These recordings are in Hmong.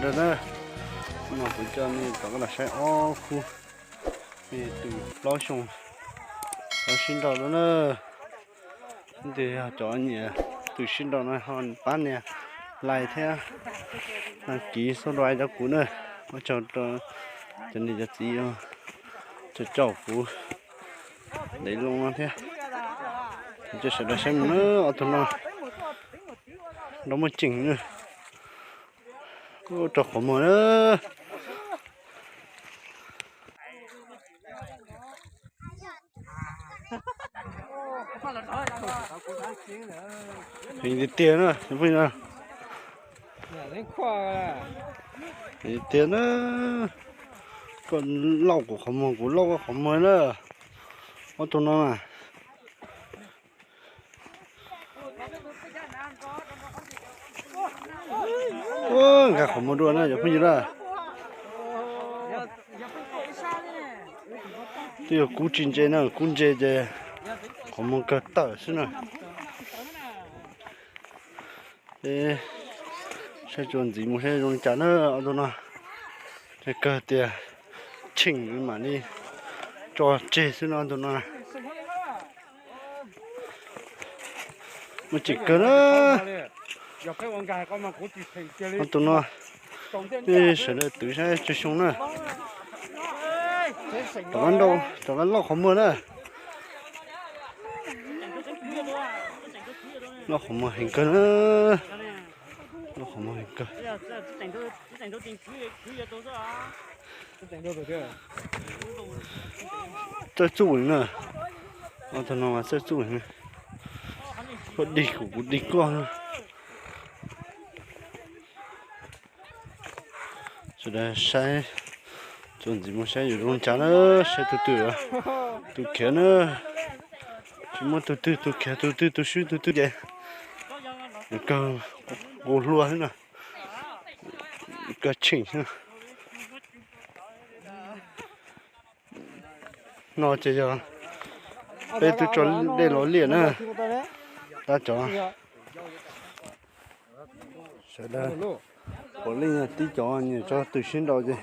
Nrog na, no kuv coj nej rov qab los saib ob khub, nej tus plaub xyoo, cov sib nrau lawm na. Leej twg yog cov nyiam tus sib nrau no ho pab nias like thiab đăng ký subscribe rau kuv na. Ua tsaug rau cov niam cov txiv coj caum kuv ntev loo no thiab. Ua tsaug sawv daws saib mus na, ob tug no nrau muaj ceem na. Ub, rau qhov muag na. Heev tiag tiag na cov phooj ywg na. Heev tiag na. Koj lauj kuv qhov muag, kuv lauj koj qhov muag na. Ob tug no mas. Ua, nkag qhov muag dua na cov phooj ywg na. Twb yog kub tsis ntse na, kub ntse ces qhov muag kawg tawm xwb na. Peb saib tsuas ntxiv mus saib zoo li cas na ob tug no. Ces kawg tias tsheem mam li tso tseg xwb no ob tug no. Muaj ceem kawg na. Ob tug no, nej sawv daws twv saib tsawg xyoo na. Rov qab nrau, rov qab lauj qhov muag na. Lauj qhov muag heev kawg na. Lauj qhov muag heev kawg. Txawj txuj heev na. Ob tug no mas txawj txuj heev. Koj dig kuv, kuv dig koj. Sawv daws saib, tsuas ntxiv mus saib yuav zoo li cas na, saib tus twg, tus khiav na. Tsis muaj tus twg, tus khiav tus twg, tus swb tus twg ces yuav kawg nqus hlua xwb na, kawg tsheem xwb. No ces yog peb twb tso dej los liaj na, tab cov sawv daws puav leej yog tib cov nyiam tso tus sib nrau ces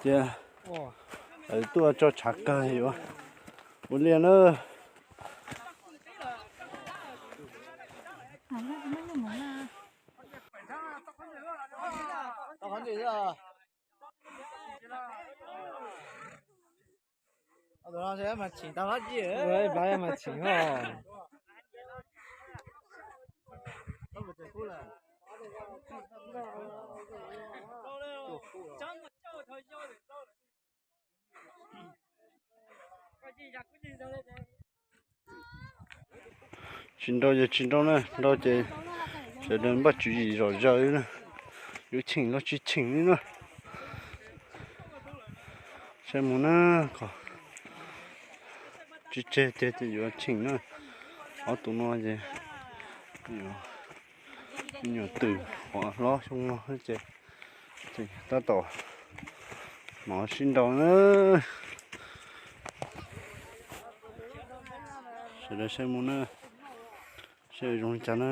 cia lawv tuaj tso tshav kawg yuav ua liaj na. Mas chim tau hab ci. Mas chim ho. Tsis nrau ces tsis nrau na, nrau ces sawv daws npaj tswv yim zom zaws na, yuav cheem los tsis cheem li na. Saib mus na, kom tsis tseg tiag ces yuav cheem na. Ob tug no ces me nyuam twm qhuav hlob xyoo no ces tab tom mov sib nrau na. Sawv daws saib mus na, saib zoo li cas na.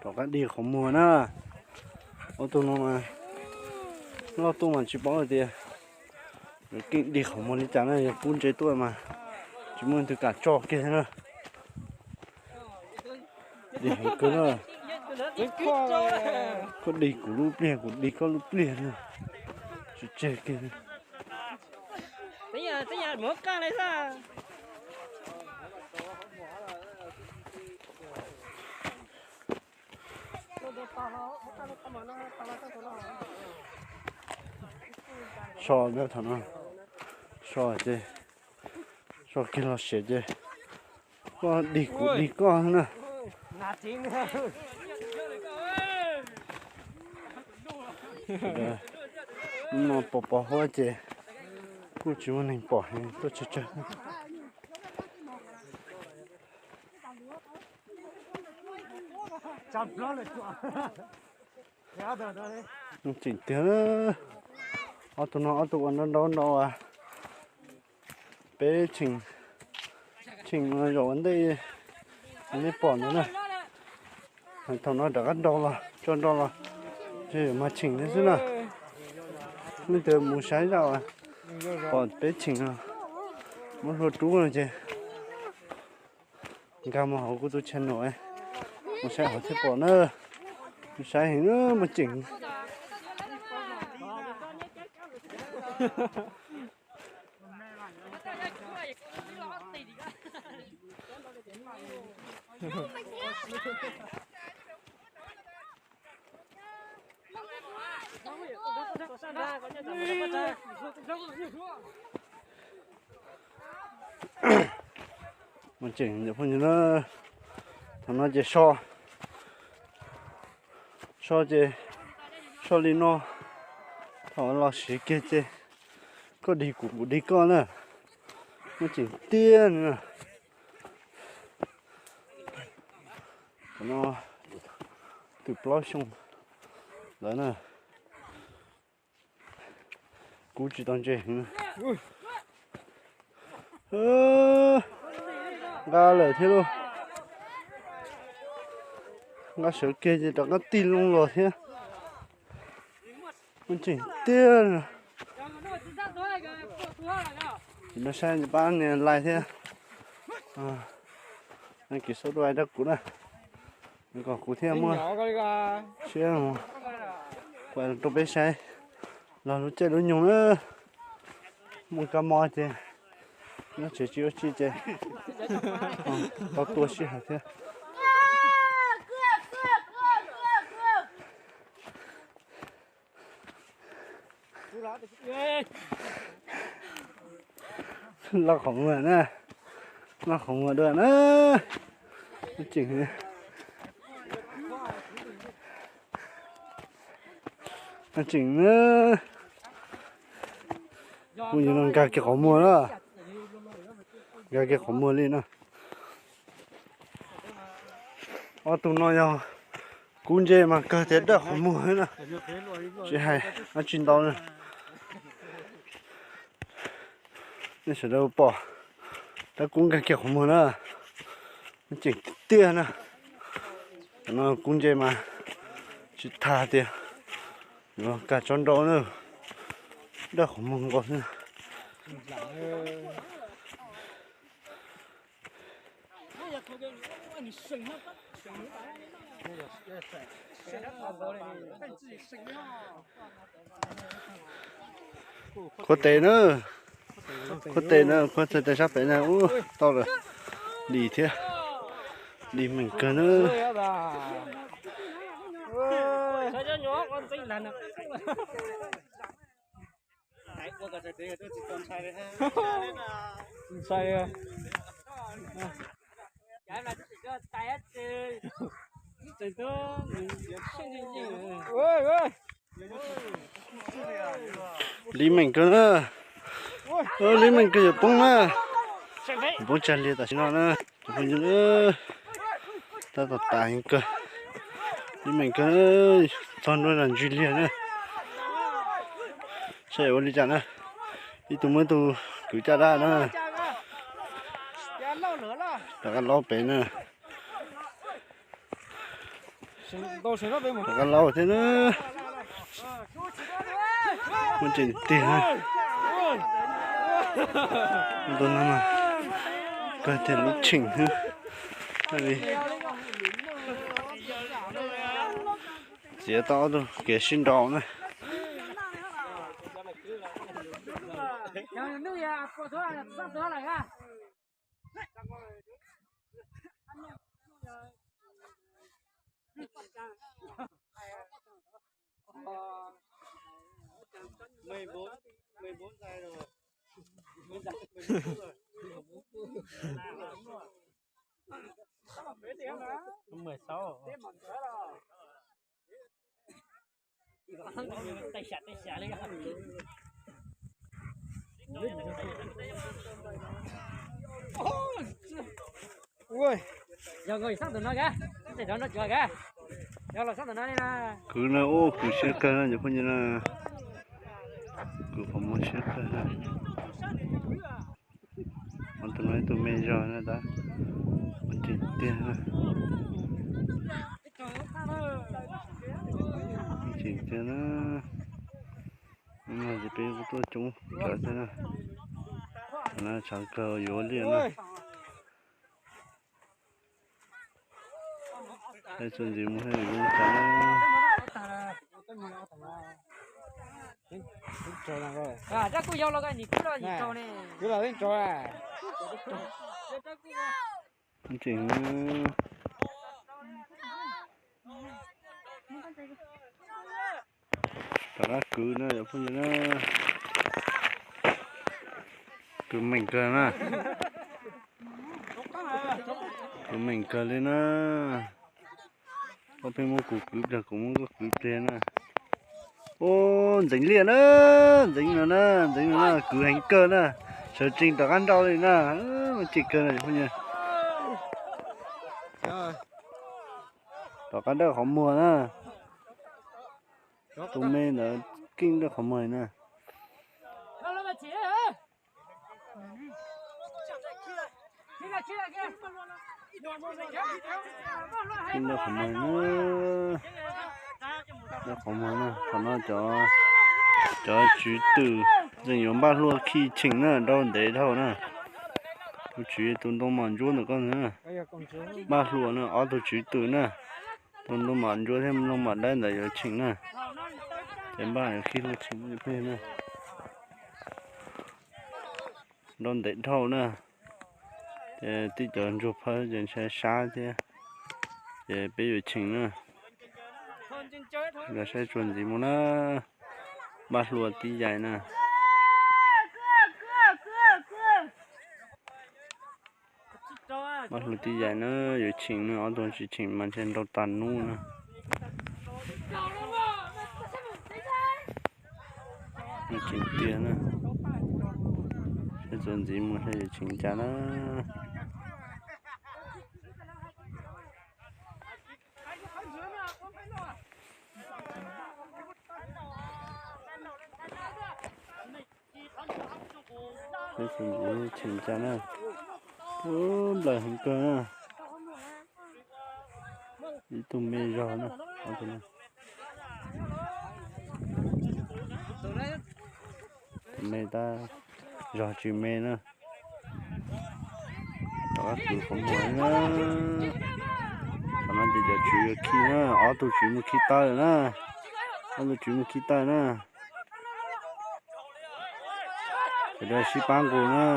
Rov qab dig qhov muag na. Ob tug no mas loj tuaj mas tsis paub hais tias yuav keej dig qhov muag li cas na, yog kub ntse tuaj mas tsis muaj leej twg kam tso kiag na. Dig heev kawg na. Koj dig kuv lub pliag, kuv dig koj lub pliag na. Tsis tseg kiag. So thaum no, so ces, so kiag los siav ces koj dig kuv dig koj na. Hnub no pos pos huab ces kuj tsis muaj neeg pom heev tuaj tsawg tsawg. Tseem tiag, ob tug no ob tug ua nrau nrau nrau, peb tseem, tseem zaum ua ntej, nej pom ntawd na. Thaum no rov qab nrau los, tso nrau los, tseem mas tseem thiab xwb na. Leej twg mus saib zaj uas pom peb tseem no, muab hlua rub no ces nkag mus hauv kuv tus channel, mus saib hauv thiaj pom na. Saib heev na, muaj tseem. Tseem phooj ywg na, thaum no ces so, so ces so li no, thaum los siav kiag ces koj dig kuv kuv dig koj na, muaj tseem tiag na. Thaum no twm plaub xyoo lawm na. Kuv tsis tau ntse heev. Nqa lawm thiab lauj. Nqa sawv kiag ces rov qab tig loo los thiab. Muaj tseem tiag. Ces no saib pab niag lais thiab. Nws kiv xauj duaj rau kuv na, kom kuv thiaj muaj siab mus rau peb saib los lub caij lub nyoog na. Muaj kab mob ces nyob tsev tsis ua tsi ces tau tua sij hawm thiab. Loj qhov muag na, loj qhov muag dua na. Tseem, tseem na. Kuv yog no nkag kiag qhov muag na, nkag kiag qhov muag li na. Ob tug no yog kub ntse mas kawg tias dawj qhov muag xwb na, tsis hais dab tsi ntau na. Nej sawv daws pom tab kub nkag kiag qhov muag na, tseem tiag na. Cov no kub ntse mas tsis tas tias yuav kag tso nrau na, dawj qhov muag nkaus xwb. Qhuav tes na, qhuav tes na, qhuav tes sab pem na, ub tau lawm. Lim thiab, lim meem kawg na. Lim meem kawg na, lim meem kawg yuav poob na, yuav poob tsag liag tam sim no na. Cov phooj ywg, tab tom tas heev kawg, lim meem kawg, txog nruab zos ntsig liag na. Saib ua li cas na, ib tug muab ib tug kwv caj dab na. Rov qab laub pem na. Rov qab laub thiab na. Muaj tseem tiag. Tus no mas kawg tiag lub tseem xwb. Txiav tau ob tug kev sib nraus na. Yog nkaus ib xab tus no ka, tes rov no cuag ka. Kwv no, ub, kwv siab kawg no cov phooj ywg na. Kwv qhov muag siab kawg na. Tus no ib tug me zog na tab, ntseeg tiag na. Ntseeg tiag na. No ces peb kuj tuaj coob tsawv thiab na. Qhov no tshav kawg yuav liaj na. Saib txuas ntxiv mus saib yuav zoo cas na. Tseem rov qab kwv na cov phooj ywg na. Kwv meem kawg na. Kwv meem kawg li na. Koj pheej muab kuv kwv pliag kuv muab koj kwv pliag na. Ub, ntxeev liaj na, ntxeev no na, ntxeev no na, kwv heev kawg na. Sawv tsees rov qab nrauj li na. Tseem kawg na cov phooj ywg. Rov qab dawj qhov muag na. Tus me ntawd keej dawj qhov muag na. Keej dawj qhov muag na. Dawj qhov muag na, thaum no cov, cov tswv twm tseem yuav npaj hlua khi cheem na, nrau ntev dhau na. Tus tswv tus ntoo mom ntsuab ntawm koj ntawd na. Npaj hlua na, ob tug tswv twm na. Tus ntoo mom ntsuab thiab ntoo mom dawb ntawd yuav cheem na. Ces npaj yuav khi hlua cheem na. Nrau ntev dhau na. Ces tib cov ntsuag phawj ces ntshai sab thiab. Ces peb yuav cheem na. Los saib txuas ntxiv mus na. Npaj hlua tib yais na. Npaj hlua tib yais na, yuav cheem na, ob tug tsis cheem mas ntshe nrau tas nub na. Nws cheem tiag na. Saib txuas ntxiv mus saib yuav cheem cas na. Saib txuas ntxiv cheem cas na. Ub, nplawm heev kawg na. Ib tug me zog na. Tus me tab zog tsis me na. Rov qab kwv qhov muag na. Qhov no ces cov tswv yuav khi na, ob tug tswv mus khi taw na. Ob tug tswv mus khi taw na. Sawv daws sib pab nqus na.